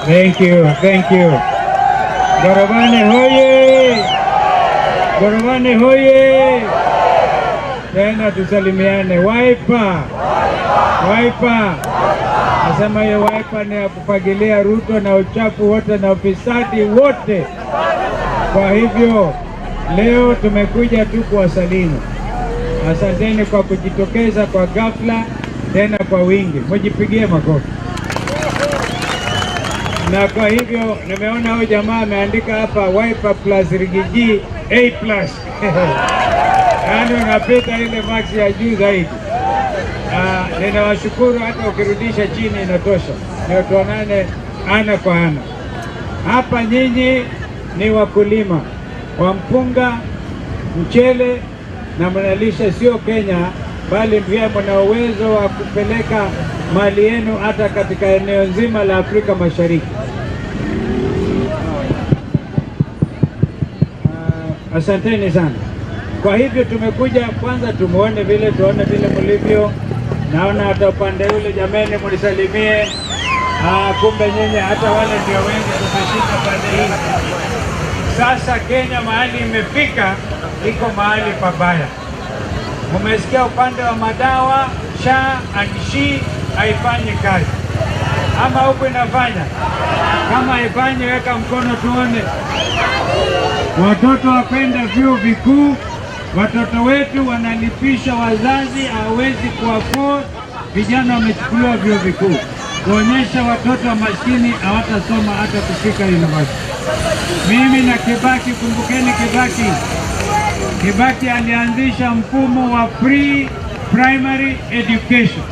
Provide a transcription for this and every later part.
Thank you, thank you. Gorobane hoye! Gorobane hoye! Tena tusalimiane. Wiper! Wiper! Nasema hiyo Wiper ni ya kufagilia Ruto na uchafu wote na ufisadi wote. Kwa hivyo leo tumekuja tu kuwasalimu. Asanteni kwa kujitokeza kwa ghafla tena kwa wingi, mujipigie makofi. Na kwa hivyo nimeona huyu jamaa ameandika hapa Wiper plus Riggy G A plus, yaani unapita ile max ya juu zaidi. Ninawashukuru, hata ukirudisha chini inatosha, ndio tuonane ana kwa ana. Hapa nyinyi ni wakulima wa mpunga, mchele na mnalisha sio Kenya, bali pia mna uwezo wa kupeleka mali yenu hata katika eneo nzima la Afrika Mashariki. Asanteni sana. Kwa hivyo tumekuja kwanza tumuone vile, tuone vile mlivyo. Naona hata upande ule, jameni, mnisalimie. Kumbe nyinyi hata wale ndio wengi tumeshika pande hii. Sasa Kenya mahali imefika, iko mahali pabaya. Mumesikia upande wa madawa, SHA and SHIF haifanyi kazi, ama huku inafanya? Kama haifanyi, weka mkono tuone. Watoto wakwenda vyuo vikuu, watoto wetu wanalipisha wazazi, hawezi kuafford. Vijana wamechukuliwa vyuo vikuu kuonyesha watoto wa maskini hawatasoma hata kufika university. Mimi na Kibaki, kumbukeni Kibaki. Kibaki alianzisha mfumo wa free primary education.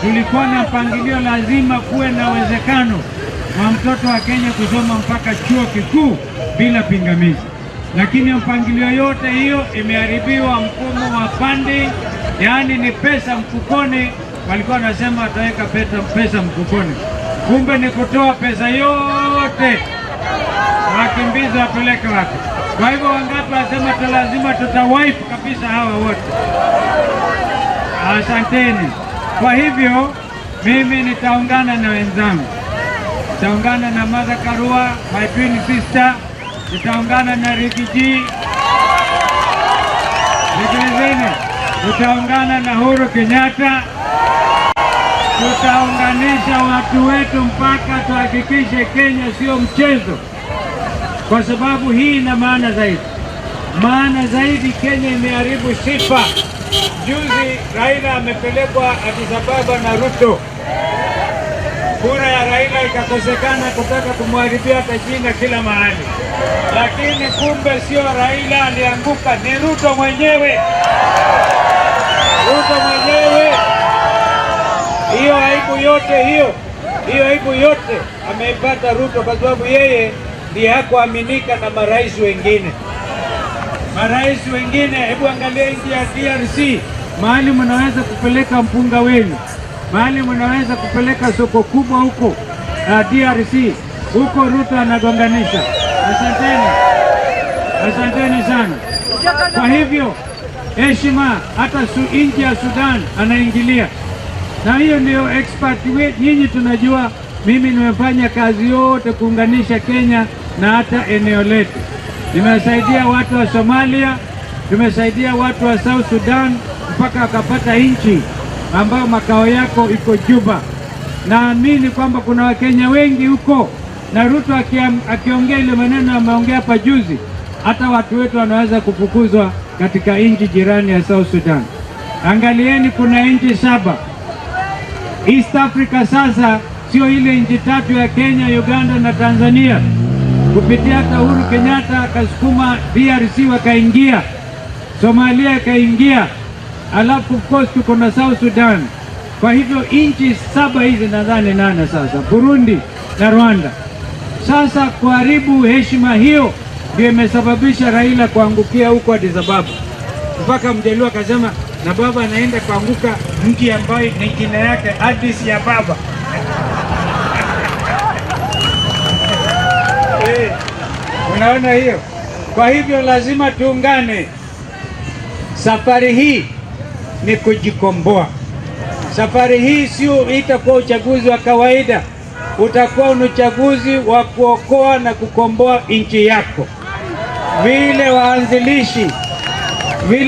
Tulikuwa na mpangilio, lazima kuwe na uwezekano wa mtoto wa Kenya kusoma mpaka chuo kikuu bila pingamizi, lakini mpangilio yote hiyo imeharibiwa. Mfumo wa funding, yaani ni pesa mfukoni. Walikuwa wanasema wataweka pesa mfukoni, kumbe ni kutoa pesa yote wakimbizi wapeleke wapi? Kwa hivyo wangapi wasema tu lazima tutawipe kabisa hawa wote? Asanteni. Kwa hivyo mimi nitaungana na wenzangu, nitaungana na Martha Karua, my twin sister, nitaungana na Riggy G, sikilizeni, tutaungana na Uhuru Kenyatta, tutaunganisha watu wetu mpaka tuhakikishe Kenya sio mchezo, kwa sababu hii ina maana zaidi. Maana zaidi, Kenya imeharibu sifa. Juzi Raila amepelekwa Addis Ababa na Ruto, kura ya Raila ikakosekana kutaka kumharibia hata jina kila mahali, lakini kumbe sio Raila alianguka, ni Ruto mwenyewe. Ruto mwenyewe. Hiyo aibu yote hiyo, hiyo aibu yote ameipata Ruto kwa sababu yeye ndiye hakuaminika na marais wengine. Marais wengine, hebu angalia nchi ya DRC, mahali mnaweza kupeleka mpunga wenu, mahali mnaweza kupeleka soko kubwa huko DRC, huko Ruto anagonganisha. Asanteni, asanteni sana. Kwa hivyo heshima, hata nchi ya Sudan anaingilia, na hiyo ndio expert nyinyi tunajua. Mimi nimefanya kazi yote kuunganisha Kenya na hata eneo letu. Nimesaidia watu wa Somalia, tumesaidia watu wa South Sudan mpaka wakapata nchi ambayo makao yako iko Juba. Naamini kwamba kuna Wakenya wengi huko, na Ruto akiongea ile maneno ameongea hapa juzi, hata watu wetu wanaweza kufukuzwa katika nchi jirani ya South Sudan. Angalieni, kuna nchi 7 East Africa sasa, sio ile nchi tatu ya Kenya, Uganda na Tanzania. Kupitia hata Uhuru Kenyatta akasukuma DRC wakaingia, Somalia ikaingia, alafu of course tuko na South Sudan. Kwa hivyo nchi 7 hizi nadhani 8 sasa, Burundi na Rwanda. Sasa kuharibu heshima hiyo ndio imesababisha Raila kuangukia huko Addis Ababa, mpaka Mjaluo akasema na baba anaenda kuanguka mji ambayo ni jina yake Addis ya baba. Unaona hiyo? Kwa hivyo lazima tuungane. Safari hii ni kujikomboa. Safari hii sio itakuwa uchaguzi wa kawaida. utakuwa ni uchaguzi wa kuokoa na kukomboa nchi yako. Vile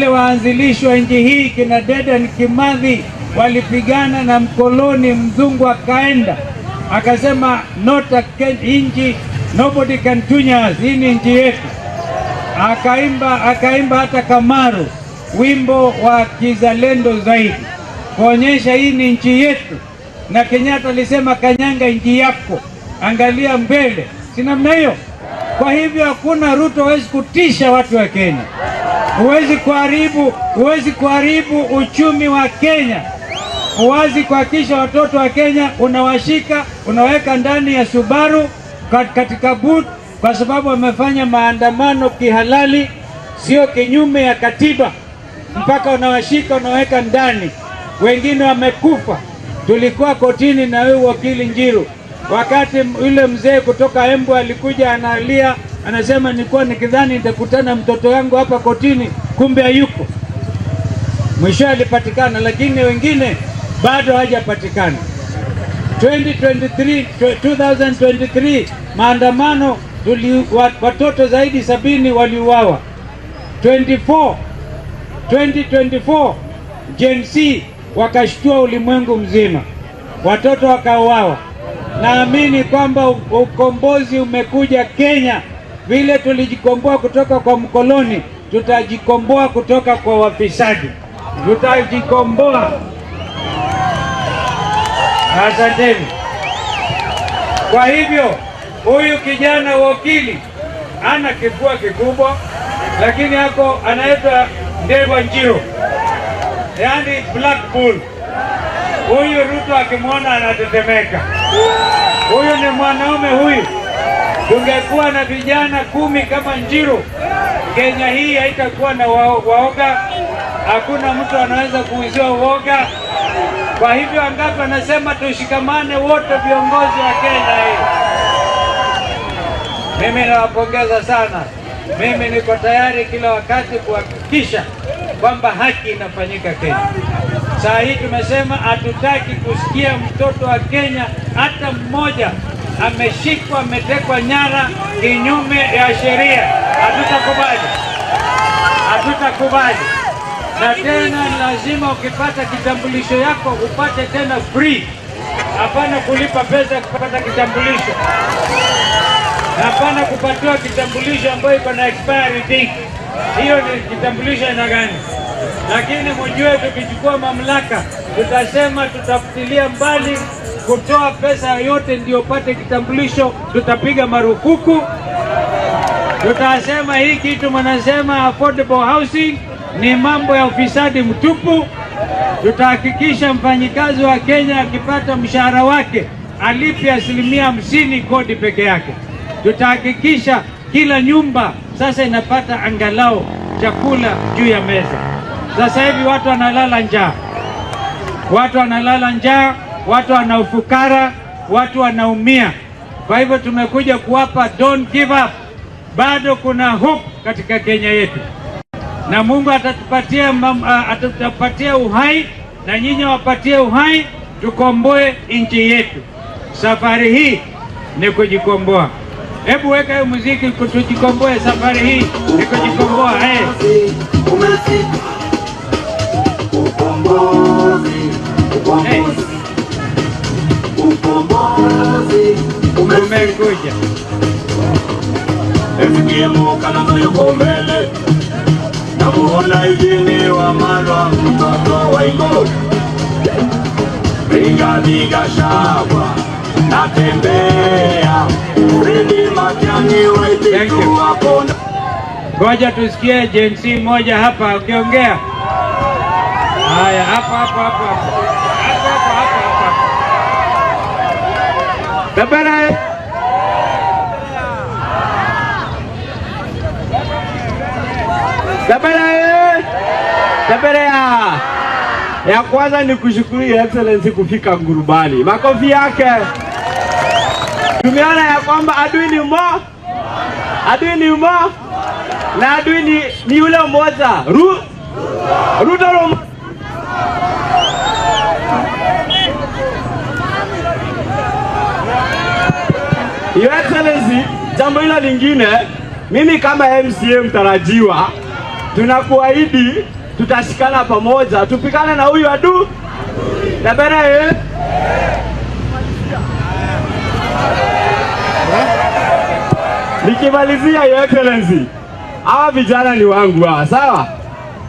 waanzilishi wa nchi hii kina Dedan Kimathi walipigana na mkoloni mzungu, akaenda akasema, "Not a nchi, nobody can tunya us, hii ni nchi yetu." Akaimba hata Kamaru wimbo wa kizalendo zaidi kuonyesha hii ni nchi yetu, na Kenyatta alisema, "Kanyanga nchi yako, angalia mbele," si namna hiyo? Kwa hivyo hakuna Ruto hawezi kutisha watu wa Kenya, huwezi kuharibu uchumi wa Kenya, huwezi kuhakikisha watoto wa Kenya unawashika unaweka ndani ya Subaru katika boot, kwa sababu wamefanya maandamano kihalali, sio kinyume ya katiba, mpaka unawashika unaweka ndani, wengine wamekufa. Tulikuwa kotini na huyu wakili Njiru, wakati yule mzee kutoka Embu alikuja analia, anasema, "Nilikuwa nikidhani nitakutana mtoto wangu hapa kotini, kumbe hayuko." Mwisho alipatikana, lakini wengine bado hajapatikana. 2023, 2023 maandamano watoto zaidi 70 waliuawa. 24 2024 Gen Z wakashtua ulimwengu mzima, watoto wakauawa. Naamini kwamba ukombozi umekuja Kenya. Vile tulijikomboa kutoka kwa mkoloni, tutajikomboa kutoka kwa wafisadi, tutajikomboa. Asanteni. Kwa hivyo huyu kijana wakili ana kifua kikubwa, lakini ako anaitwa Ndegwa Njiru, yaani Black Bull. Huyu Ruto akimwona anatetemeka. Huyu ni mwanaume huyu. Tungekuwa na vijana 10 kama Njiru, Kenya hii haitakuwa na waoga. Hakuna mtu anaweza kuuziwa uoga. Kwa hivyo angapi anasema tushikamane wote viongozi wa Kenya hii? Mimi nawapongeza sana. Mimi niko tayari kila wakati kuhakikisha kwamba haki inafanyika Kenya. Saa hii tumesema hatutaki kusikia mtoto wa Kenya hata mmoja ameshikwa, ametekwa nyara kinyume ya sheria. Hatutakubali, hatutakubali. Na tena lazima ukipata kitambulisho yako upate tena free, hapana kulipa pesa kupata kitambulisho, na hapana kupatiwa kitambulisho ambayo iko na expiry date. Hiyo ni kitambulisho aina gani? Lakini mjue, tukichukua mamlaka tutasema tutafutilia mbali kutoa pesa yoyote ndio upate kitambulisho, tutapiga marufuku. Tutasema hii kitu mnasema affordable housing ni mambo ya ufisadi mtupu. Tutahakikisha mfanyikazi wa Kenya akipata mshahara wake alipe 50% kodi peke yake. Tutahakikisha kila nyumba sasa inapata angalau chakula juu ya meza. Sasa hivi watu wanalala njaa, watu wanalala njaa, watu wana ufukara, watu wanaumia. Kwa hivyo tumekuja kuwapa don't give up, bado kuna hope katika Kenya yetu, na Mungu atatupatia uhai na nyinyi wapatie uhai, tukomboe nchi yetu. Safari hii ni kujikomboa. Hebu weka hiyo muziki, tujikomboe. Safari hii ni kujikomboa. Hey. Umefika ukombozi, ukombozi, ukombozi Umekuja. FKM Kalonzo yuko mbele, namuona Eugene Wamalwa mtoto wa Igoro, Rigathi Gachagua natembea, Fred Matiang'i Thank you. Waititu wako. Ngoja tusikie Gen Z moja hapa ukiongea. Haya, hapa hapa hapa hapa hapa hapa hapa hapa. Tabara. Tabara. Tabara ya kwanza ni kushukuru Your Excellency kufika Ngurubani. Makofi yake. Tumeona ya kwamba adui ni mmoja, adui ni mmoja na adui ni yule mmoja. Ruto Ru Your Excellency, jambo hilo lingine, mimi kama MCA mtarajiwa, tunakuahidi tutashikana pamoja, tupigane na huyu adu Tabera, eh? Nikimalizia, Your Excellency, hawa vijana ni wangu hawa, sawa?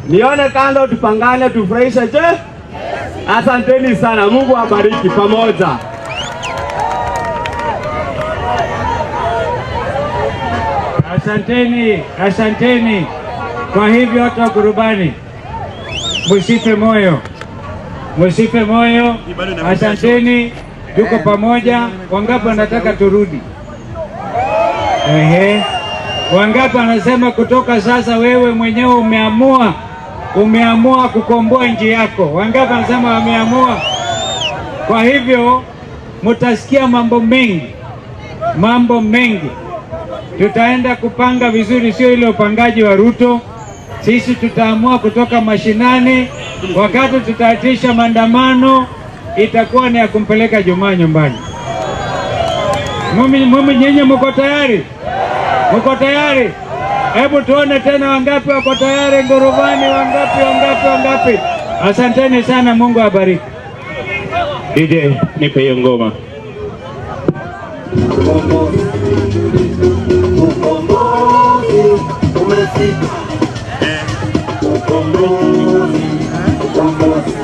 Nione kando, tupangane, tufurahishe je? Asanteni sana, Mungu awabariki pamoja. Asanteni, asanteni. Kwa hivyo watu wa Gurubani, musife moyo, musife moyo. Asanteni, tuko pamoja. Wangapi wanataka turudi? Ehe, wangapi wanasema kutoka sasa wewe mwenyewe umeamua kukomboa nchi yako? Wangapi wanasema wameamua? Kwa hivyo mutasikia mambo mengi, mambo mengi tutaenda kupanga vizuri, sio ile upangaji wa Ruto. Sisi tutaamua kutoka mashinani. Wakati tutaitisha maandamano, itakuwa ni ya kumpeleka Jumaa nyumbani. Mimi nyinyi mko tayari? Mko tayari? Hebu tuone tena wangapi wako tayari Ngurubani, wangapi, wangapi, wangapi? Asanteni sana, Mungu awabariki. DJ, nipe hiyo ngoma. Ukombozi umefika, ukombozi, ukombozi,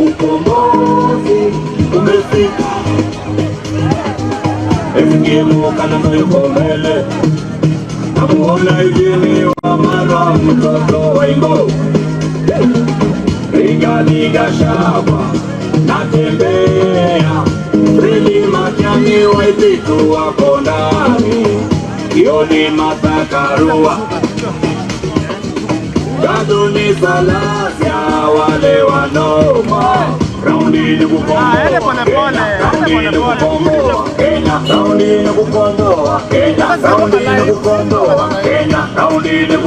ukombozi umefika. FGM Kalonzo yuko mbele, namuona Eugene Wamalwa mtoto wa Ingo, Rigathi Gachagua natembea, Fredi Matiang'i Waititu wako ndani, Kioni Martha Karua, Gaduni Salasya wale wanoma. Raundi ni kukomboa Kenya, raundi ni kukomboa Kenya, raundi ni kukomboa Kenya, raundi ni kukomboa Kenya, raundi ni